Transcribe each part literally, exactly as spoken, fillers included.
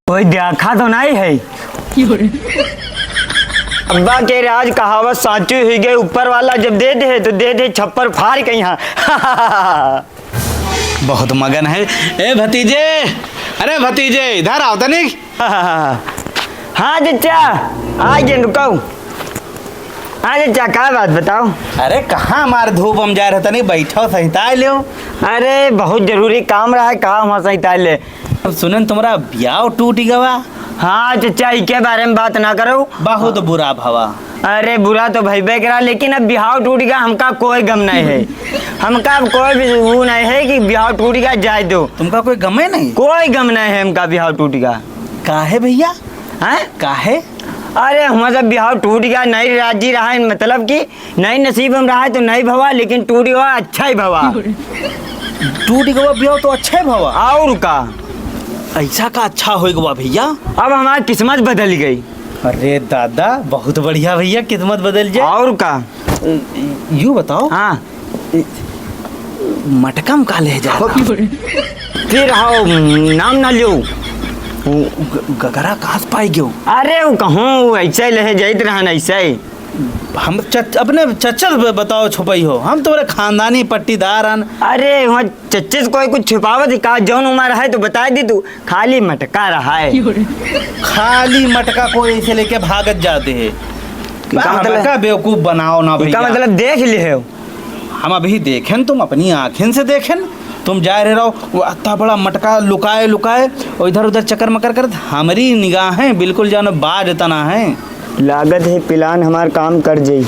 कोई देखा तो नहीं है। अब्बा के राज कहावत साचू ही गए, ऊपर वाला जब दे दे तो दे दे छप्पर फाड़ के यहाँ। बहुत मगन है। ए भतीजे, अरे भतीजे, इधर आओ तनिक। हाँ चचा, आ गए, रुकाओ। हाँ चचा, का बात बताओ? अरे कहाँ हमार धूप हम जा रहे तनी, बैठो सहिता लेओ। अरे बहुत जरूरी काम रहा है, कहाँ वहाँ सहिता ले। अब सुनन तुम्हारा ब्याह टूट गवा। हाँ चचा, इके बारे में बात ना करो। बहुत बुरा भवा। अरे बुरा तो भइबे करा, लेकिन अब बिहाव टूट गया, हमका कोई गम नहीं है। हमका अब कोई भी वो नहीं है कि बिहाव टूट गया, जाए दो। तुमका कोई गमे नहीं? कोई गम नहीं है हमका, बिहाव टूट गया। काहे भैया? हैं? काहे? अरे हमारा जब बिहाव टूट गया, नहीं राजी रहा है, मतलब कि नहीं नसीब हम रहा है तो नहीं भवा, लेकिन टूट गया, अच्छा ही भवा। टूट गवा बिहाव तो अच्छा ही भवा। और का? ऐसा का अच्छा हो गवा भैया? अब हमारी किस्मत बदल गई। अरे दादा, बहुत बढ़िया भैया, किस्मत बदल जाए। और का? यू बताओ। हाँ। मटका में का ले जा? फिर हाओ, नाम ना लियो। ग-, गगरा कहाँ से पाई गयो? अरे वो कहूँ, वो ऐसे ले जाइत रहन, ऐसे। हम चच-, अपने चच्चा से बताओ, छुपाई हो, हम तुम्हारे खानदानी पट्टीदार हन। अरे वहाँ चच्चे से कोई कुछ छुपावत है का? जौन उमा रहा है तो बताइ दी तू, खाली मटका रहा है। खाली मटका कोई ऐसे लेके भागत जाते हैं। इका मतलब? हमका बेवकूफ बनाओ ना इका भैया। मतलब देख ले हो। हम अभी देखेन, तुम अपनी आँखेन से देखेन, तुम जाए रहे रहो, वो अत्ता बड़ा मटका लुकाए लुकाए और इधर उधर चक्कर मकर करत, हमरी निगाहें बिल्कुल जानो बाज तना है। लागत है plan हमार काम कर जाई।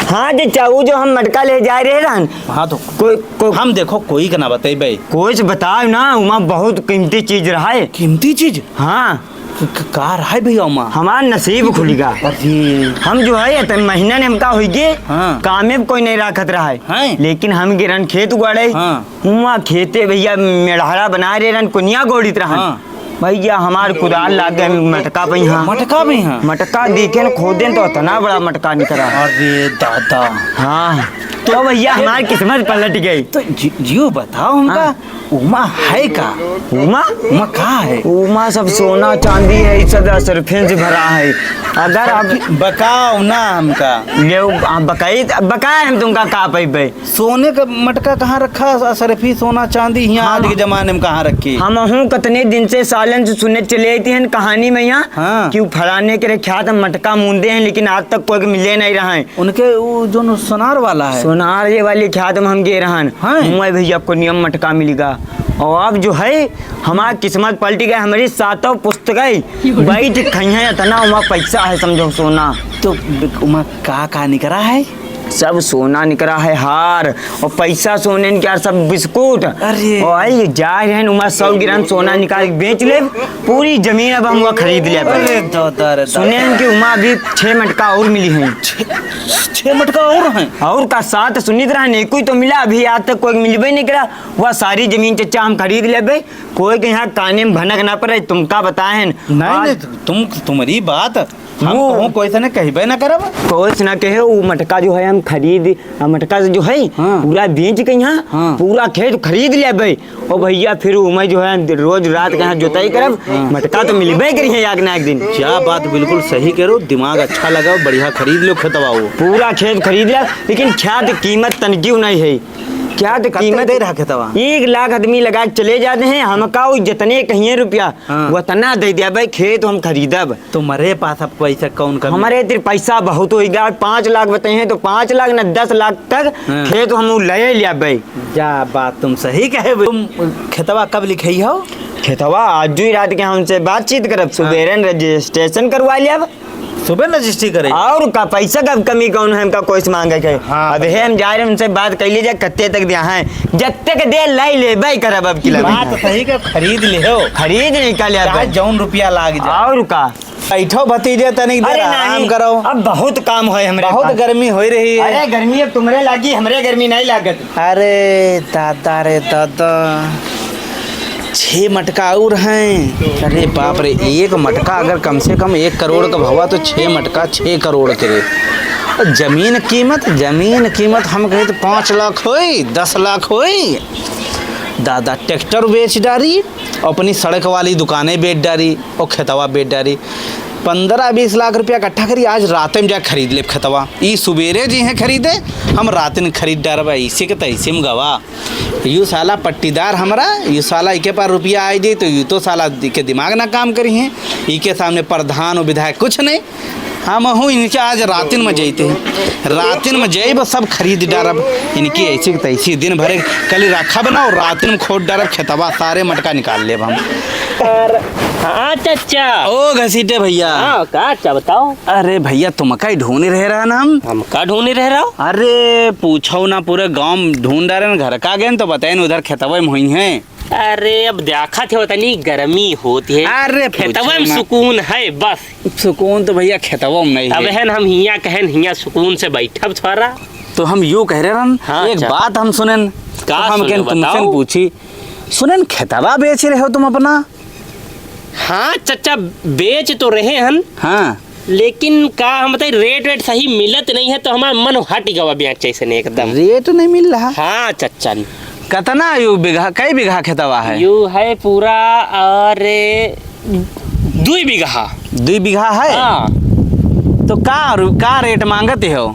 हाँ चचा, वो जो हम मटका ले जाए रहे रहन। हाँ तो कोई, कोई हम देखो कोई के ना बतेबे। कोई से बताओ ना, उमा बहुत कीमती चीज रहा है। कीमती चीज? हाँ। क-, क-, का रहा है भैया उमा? हमार नसीब खुलिगा। अरे। हम जो है, इतने महीना ने हमका होई गे, हाँ। कामे में कोई नहीं राखत रहा है। हैं? लेकिन हम गिरन खेत उगाड़े। हाँ। उमा खेते भैया मेढ़ारा बना रहे रहन, कुनिया गोड़ित रहन। हाँ। भैया हमार कुदाल लाग गए मटका पे यहाँ। मटका पे यहाँ? मटका देखेन खोदेन तो इतना बड़ा मटका निकला। अरे दादा। हाँ। तो भैया हमार किस्मत पलट गई। तो जी-, जियो बताओ हमका, हाँ। उमा है का? उमा? उमा का है? उमा सब सोना चांदी है, ई सब असरफिन से भरा है। अगर आप बकाओ ना हमका। ले, आप बकाई, बकाए हम तुमका का पैबे? सोने का मटका कहाँ रखा, असरफी सोना चांदी हियाँ हम आज के जमाने में कहाँ रखी? हमहूँ कतने दिन से सालन से सुने चले आती हैं कहानी में यहाँ हाँ। कि वो फलाने के ख्यात में मटका मूंदे हैं, लेकिन आज तक कोई के मिले नहीं रहा है। उनके वो जो सोनार वाला है। सोनार ये वाली ख्यात में हम गे रहन। हाँ। मुँह भैया को नियम मटका मिलिगा। और अब जो है हमार किस्मत पलटी गई, हमारी सातों पुस्तकें बैठ खई हैं, इतना उमा पैसा है समझो सोना। तो उमा का का निकरा है? सब सोना निकरा है, हार और पैसा सोने के यार, सब बिस्कुट। अरे। और आई जा रहे हैं उमा सौ ग्राम सोना निकाल के बेच ले, पूरी जमीन अब हम वो खरीद ले। अरे दादा रे दादा। सुने हैं कि उमा अभी छह मटका और मिली हैं। छह, छह मटका और हैं? और का साथ सुनित रहा, नेकुई तो मिला, अभी आज तक कोई मिलबे नहीं करा। वह सारी जमीन चच्चा हम खरीद लेबे, कोई के यहाँ काने में भनक ना पड़े, तुमका बताए हैं। नहीं, आज नहीं, तुम, तुम्हारी बात हम वो कहूँ कोई से न कहबे न करब। कोई से न कहे, वो मटका जो है हम खरीद, आ मटका से जो है हाँ। पूरा बेच के यहाँ हाँ। पूरा खेत खरीद लेबे। ओ भैया, फिर उमे जो है रोज रात के यहाँ जोताई करब, हाँ। मटका तो मिलबे करी है एक ना एक दिन। क्या बात, बिल्कुल सही करो, दिमाग अच्छा लगा, बढ़िया खरीद लो खेतवा वो। पूरा खेत खरीद लिया, लेकिन ख्यात कीमत तनकी नहीं है। ख्यात कत्ते कीमत दे रहा खेतवा? एक लाख आदमी लगा के चले जाते हैं, हमका वो जितने कहिए रुपया, हाँ। उतना दे दिया भाई, खेत हम खरीदब। तुम्हारे पास अब पैसा कौन कमी? हमारे इधर पैसा बहुत हो गया, पाँच लाख बताए हैं तो पाँच लाख न दस लाख तक हाँ। खेत हम ले लिया भाई। जा, बात तुम सही कहे। तुम खेतवा कब लिखाई हो? खेतवा आज ही रात के हमसे बातचीत करब, हाँ। सुबेरे रजिस्ट्रेशन करवा लिया। सुबह रजिस्ट्री करे? और का, पैसा का कमी कौन है, हमका कोई से मांगे के? हाँ, अब हे हम जा रहे, उनसे बात कर लीजिए, कत्ते तक दिया है, जब तक दे लाई ले भाई करब अब की लगे। बात सही के, खरीद ले हो। खरीद नहीं का लिया चाहे भाई। जौन रुपया लाग जाए। और का। बैठो भतीजे, तनिक देर अरे आराम नहीं, करो। अब बहुत काम है हमरे बहुत पास। गर्मी हो रही है। अरे गर्मी अब तुम्हरे लागी, हमरे गर्मी नहीं लागत। अरे दादा रे दादा, छह मटका और हैं। अरे बाप रे, एक मटका अगर कम से कम एक करोड़ का भवा तो छह मटका छह करोड़ के रे। और जमीन कीमत, जमीन कीमत हम कहे तो पाँच लाख होई, दस लाख होई। दादा ट्रैक्टर बेच डारी, अपनी सड़क वाली दुकानें बेच डारी और खेतवा बेच डारी। पन्द्रह बीस लाख रुपया इकट्ठा करी, आज राते में जाके खरीद लेब खेतवा। ई सुबेरे जइहें खरीदे, हम राते में खरीद डारबा, ऐसे के तैसे में गवा। यू साला पट्टीदार हमरा, यू साला इके पास रुपया आइ जाई तो यू तो साला इके दिमाग ना काम करिहें, इके सामने प्रधान और विधायक कुछ नहीं। हमहू इनके आज रातिन में जइते हैं, रातिन में जइब, सब खरीद डारब। इनकी ऐसी की तैसी दिन भर कल रखब ना और रातिन में खोद डारब खेतवा, सारे मटका निकाल लेब हम। हाँ चच्चा। ओ घसीटे भइया। हाँ का चच्चा बताओ। अरे भइया, तुमका ही ढूंढ रहे रहा ना हम। हमका ढूंढ रहे रहो? अरे पूछो ना, पूरे गांव में ढूंढ रहे हैं, घर का गए तो बताए उधर खेतवा में हुई हैं। अरे, अब देखत हो, तनी गर्मी होत है। अरे, खेतवा में पूछो ना। सुकून है, बस। सुकून तो भइया खेतवा में नहीं है। तबहिन हम हियाँ कहेन, हियाँ सुकून से बैठब थोड़ा। तो हम यूँ कह रहे रहन, हाँ, एक अच्छा। बात हम सुनेन, का तो हम सुने, कहेन तुमसे बताओ। पूछी। सुनेन, खेतवा बेच रहे हो तुम अपना? हाँ, चच्चा, बेच तो रहे हन। हाँ। लेकिन का हम बताई, रेट वेट सही मिलत नहीं है, तो हमार मन हट गवा बेचे से नहीं एकदम। रेट नहीं मिल रहा? हाँ चच्चा। कतना यू बीघा, कई बीघा खेतवा है? यू है पूरा, अरे, दुई बीघा। दुई बीघा है? हाँ। तो का रू-, का रेट मांगत हो?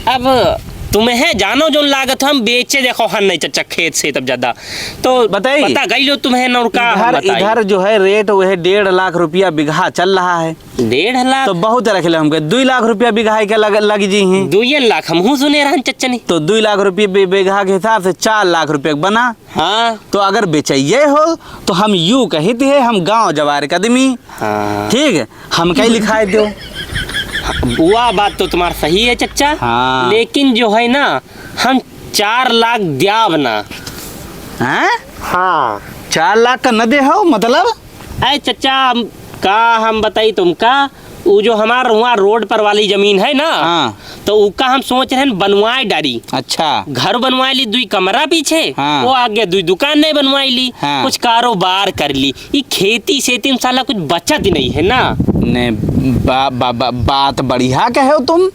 अब तुम्हें जानो जोन लागत हो, हम बेचे देखो हन नहीं चच्चा खेत से तब ज्यादा। तो बताई। बता गई लो तुम्हें नौका हम इधर, बताई। इधर जो है रेट वह डेढ़ लाख रुपया बीघा चल रहा है। डेढ़ लाख? तो बहुत रख ले हमके, दुई लाख रुपया बीघा के लग, लग जी हैं। दुइये लाख हमहूँ सुने रहन चच्चनी। तो दुई लाख रुपया बी-, बीघा के हिसाब से चार लाख रुपया बना। हाँ। तो अगर बेचइये हो, तो हम यूँ कहित है, हम गाँव जवार के आदमी। हाँ। ठीक है, हमका ही लिखाए दो। वह बात तो तुम्हार सही है चच्चा। हाँ। लेकिन जो है ना, हम चार लाख द्याब ना। हैं? हाँ। चार लाख का न दे हो, मतलब? अरे चच्चा, हम, का हम बताई तुमका, उ जो हमार वहाँ रोड पर वाली जमीन है ना, हाँ। तो उका हम सोच रहे हैं बनवाए डारी। अच्छा। घर बनवाए ली, दुई कमरा पीछे, हाँ। वो आगे दुई दुकान नहीं बनवाए ली, हाँ। कुछ कारोबार कर ली। ई खेती सेती में साला कुछ बचत ही नहीं है ना। ने, बा-, बा-, बा-, बात बढ़िया कहे हो तुम,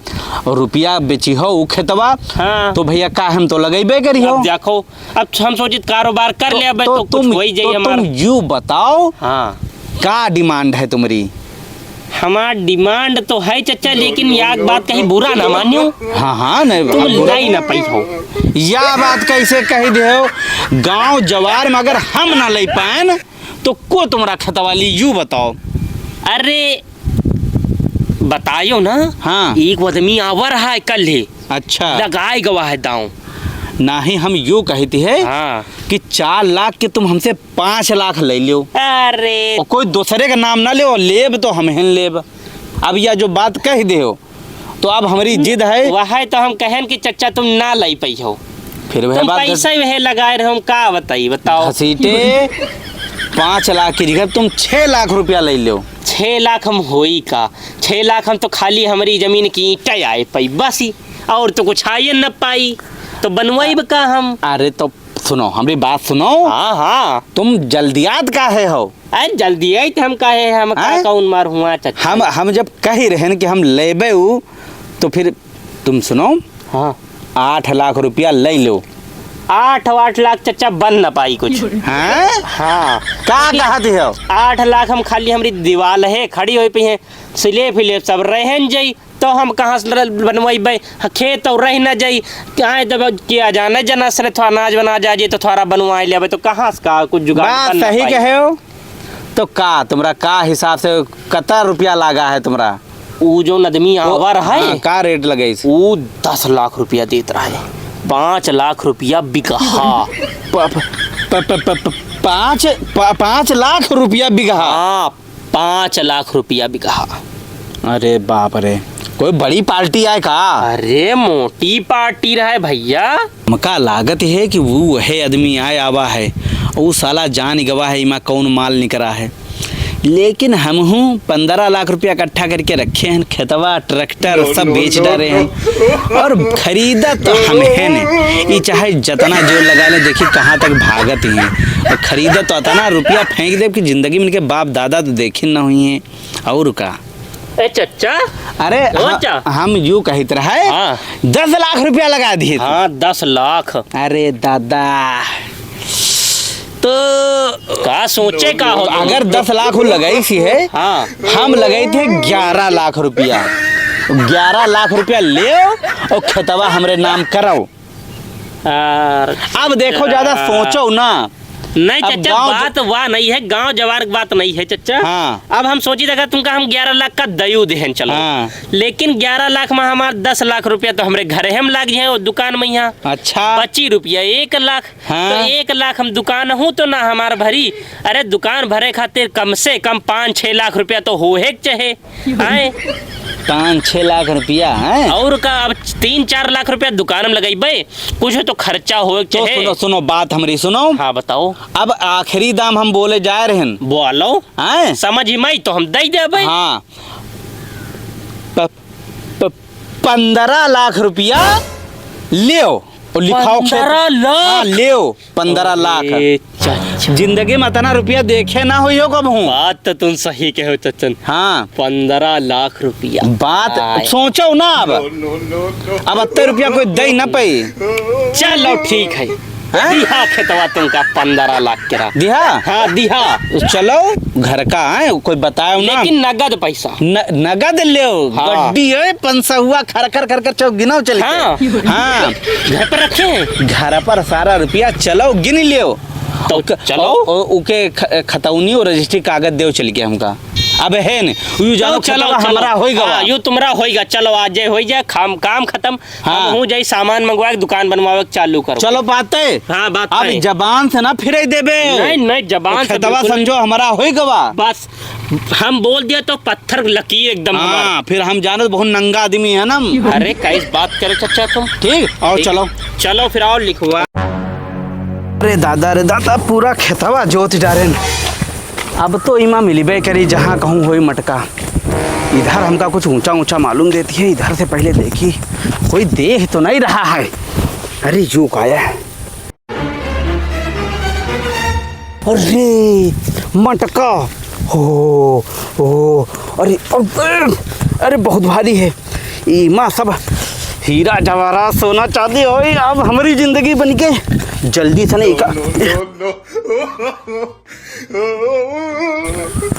रुपया बेची हो उ खेतवा, हाँ। तो भइया का हम तो लगइबे करी हो। अब देखो, अब हम सोचित कारोबार कर तो, ले, अब तो तो कुछ तुम, होई जाई तो हमार। तुम यू बताओ, हाँ। का demand है तुम्हरी? हमार demand तो है चच्चा, लेकिन याक बात कहीं बुरा ना मानियो। हाँ, हाँ, नहीं, तुम बुरा लाई ना पाई हो। या बात कैसे कह दे हो? गांव जवार में अगर हम ना ले पाएन, तो को तुम्हरा खेतवा ली, यू बताओ। अरे, बतायो ना। हाँ। एक आदमी आवर है कल ही। अच्छा। लगाए गवा है दाव। नाही, हम यू कहती है हाँ। कि चार लाख के तुम हमसे पाँच लाख ले लियो। अरे। और कोई दूसरे का नाम ना लियो, लेब तो हमहिन लेब। अब या जो बात कह दे हो, तो अब हमरी जिद है। वह तो हम कहन कि चच्चा तुम ना लाई पाई हो। फिर वह तुम बात पैसा ही वह लगाए रहे, हम का बताई, बताओ। घसीटे, पाँच लाख की जगह तुम छह लाख रुपया ले लो। छह लाख हम होई का? छह लाख हम तो खाली हमरी जमीन की ईंटा आए पाई, बस ही, और तो कुछ आए न पाई, तो बनवाइब का हम? अरे तो सुनो, हमरी बात सुनो। हाँ, हाँ। तुम जल्दियात काहे हो? अरे जल्दियात हम काहे, हम का हैं? कौन मार हुआ चच्चा? हम, हम जब कही रहन कि हम लेबे उ, तो फिर तुम सुनो। हाँ। आठ लाख रुपया ले लो। आठ, आठ लाख चच्चा बन ना पाई कुछ। हैं? हाँ। का कहत हो? आठ लाख हम खाली हमरी दीवाल है, खड़ी होई पई है, स्लेब फिलेब सब रहन जाई, तो हम कहाँ से ल-, बनवाइबे? ह-, खेत तो रह ना जाई, कहाँ जब किया जाने जना से थोड़ा अनाज बना जा, जे तो थोड़ा बनवा लेबे, तो कहाँ से का कुछ जुगाड़ बात बन ना सही पाई। कहे हो। तो का तुमरा का हिसाब से कता रुपया लागा है तुमरा? ऊ जो आदमी वो, आवर है, हाँ, का रेट लगे इसे? ऊ दस लाख रुपया देत रहा है, पाँच लाख रुपया बिगहा। प-, प-, प-, प-, प-, प-, पाँच, प-, पाँच लाख रुपया बिगहा? हाँ, पाँच लाख रुपया बिगहा। अरे बाप रे, कोई बड़ी पार्टी आए का? अरे मोटी पार्टी रहे भइया। हमका लागत है कि वो वहे आदमी आए आवा है, ऊ साला जान गवा है इमा कौन माल निकरा है। लेकिन हमहू पन्द्रह लाख रुपया इकट्ठा करके रखे हैं, खेतवा, ट्रैक्टर सब बेच डारे हैं। और खरीदत तो हमहिन है, ई चाहे जतना जोर लगा ले, देखी कहाँ तक भागत ही हैं। और खरीदत तो अतना रुपया फेंक देब कि जिंदगी में इनके बाप दादा तो देखिन ना हुई हैं। और का? ए चच्चा। अरे, ओ हम, चच्चा। हम यू कहित रहे, हाँ। दस लाख रुपया लगा दिए थे। हाँ, दस लाख। अरे दादा, तो का सोचे का हो तुम? अगर दस लाख वो लगाई सी है, हाँ। हम लगाई थे ग्यारह लाख रुपया। ग्यारह लाख रुपया लेव और खेतवा हमरे नाम कराओ। यार, अब देखो, ज्यादा सोचो ना। नहीं अब चच्चा, गाँव ज- बात वा नहीं है, गाँव जवार की बात नहीं है चच्चा। हाँ। अब हम सोची, देखा, तुमका हम ग्यारह लाख का दयू देहन, चलो। हाँ। लेकिन ग्यारह लाख में हमार दस लाख रुपया तो हमरे घरे हम लाग जाए, वो दुकान में यहाँ। अच्छा। बची रुपया एक लाख। हाँ। तो एक लाख हम दुकान हूँ तो ना हमार भरी। अरे, दुकान भरे खातिर कम से कम पाँच छह लाख रुपया तो होहे के चाहे। आए। पाँच छह लाख रुपया है। और का, अब तीन चार लाख रुपया दुकान में लगइबे, कुछ तो खर्चा होए के तो चाहे। सुनो, सुनो, बात हमरी सुनो। हाँ, बताओ। अब आखिरी दाम हम बोले जाए रहन। बोलो। हैं? समझ में आई तो हम दे देबे। हाँ। प-, प-, पन्द्रह लाख रुपया लेव। और लिखाओ खेत। पन्द्रह लाख? हाँ, लेव, पन्द्रह लाख। अरे चाचा। जिंदगी में इतना रुपया देखे ना होई हो कबहूँ। बात तो तुम सही कहो चच्चन। हाँ। पन्द्रह लाख रुपया। बात आय। सोचो ना अब। अब अत्ते रुपया कोई दे ना पाई। चलो ठीक है। हाँ? दिहा खेतवा तुमका पन्द्रह लाख के रहा। दिहा? हाँ, दिहा। चलो, घर का है, कोई बताओ ना। लेकिन नगद पैसा। न-, नगद लेव, हाँ। गड्डी है, पंसहुआ खर खर खर खर चौक गिनाओ चल के। हाँ। हाँ। घर पर रखे हैं? घर पर सारा रुपया चलो गिन लेव। तो ओके, चलो। ओ, ओ, ओके ख-, खतौनी और रजिस्ट्री कागज देव चल के हमका। अब है न, यू जानो तो चलो, खेतवा चलो। हमरा होई गवा। हाँ, यू तुम्हरा होई गा, चलो आज जे होई जाए, काम, काम खत्म। हाँ। हम हूँ जाई सामान मंगवा के दुकान बनवावे के चालू करो। चलो बात है। हाँ, बात अब है। जबान से ना फिरे देबे। नहीं, नहीं, जबान से खेतवा बिल्कुल समझो हमारा होई गवा। बस हम बोल दिया तो पत्थर लकीर एकदम हाँ, हमारा। फिर हम जाने तो बहुत नंगा आदमी है ना हम। अरे, कैस बात करे चच्चा तुम? ठीक, और ठीक। चलो। चलो फिर और लिखवा। अरे दादा रे दादा, पूरा खेतवा जोत डारेन। अब तो इमा मिलबे करी, जहाँ कहूँ होई मटका। इधर हमका कुछ ऊंचा ऊंचा मालूम देती है, इधर से पहले देखी, कोई देख तो नहीं रहा है। अरे, यू का है? अरे, मटका। हो, हो, अरे, अरे, अरे, बहुत भारी है। इमा सब हीरा जवाहरात, सोना चांदी होई। अब हमरी जिंदगी बन के जल्दी से नहीं का।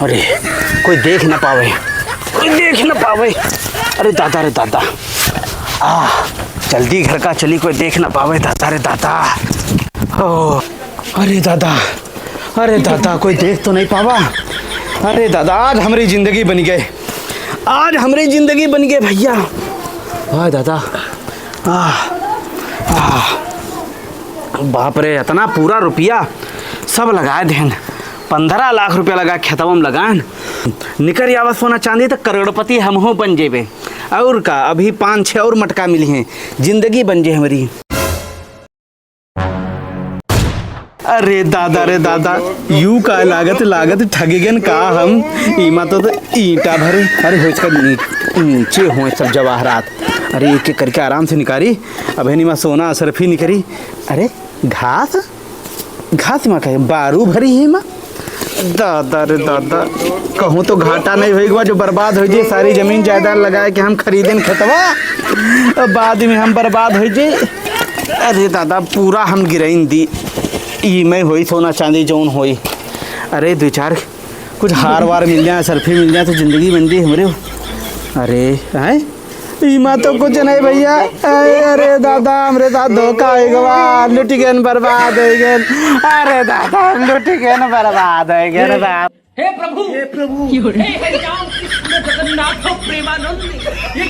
अरे, कोई देख ना पावे, कोई देख ना पावे। अरे दादा रे दादा, आ, जल्दी घर का चली, कोई देख ना पावे, दादा रे दादा। ओ, अरे दादा, अरे दादा, कोई देख तो नहीं पावा। अरे दादा, आज हमरी जिंदगी बन गए, आज हमरी जिंदगी बन गए भैया। हाय दादा, आ, आ। बाप रे, इतना पूरा रुपया सब लगाए देहन, पन्द्रह लाख रुपया लगा खेतवा में लगान। निकर आवा सोना चांदी त करोड़पति हमहू बन जेबे। और का, अभी पाँच छः और मटका मिली हैं, जिंदगी बन जे हमरी। अरे दादा रे दादा, यू का लागत, लागत ठग गन का हम। इमा तो, तो ईंटा भरे, अरे हो इसका नी-, नीचे हो सब जवाहरात। अरे एक एक करके आराम से निकारी। अब है नी मा सोना असरफी निकरी। अरे घास, घास मा कहे बारू भरी है मा। दादा रे दादा, कहूँ तो घाटा नहीं होई गवा जो बर्बाद हो जाए, सारी जमीन जायदाद लगाए के हम खरीदेन खेतवा, अब बाद में हम बर्बाद हो जाए। अरे दादा, पूरा हम गिराइन दी। ई में होई सोना चांदी जौन होई। अरे दो चार कुछ हार वार मिल जाए, असरफी मिल जाए तो जिंदगी बन जाई हमरे। अरे, हैं? इमा तो कुछ नहीं भैया। अरे, अरे दादा, हमरे साथ धोखा हो गवा, लुट गए, बर्बाद हो गए। अरे दादा, हम लुट गए, बर्बाद हो गए, बाप। हे प्रभु, हे प्रभु, हे, हे राम कृष्ण जगन्नाथ प्रेमानंद, ये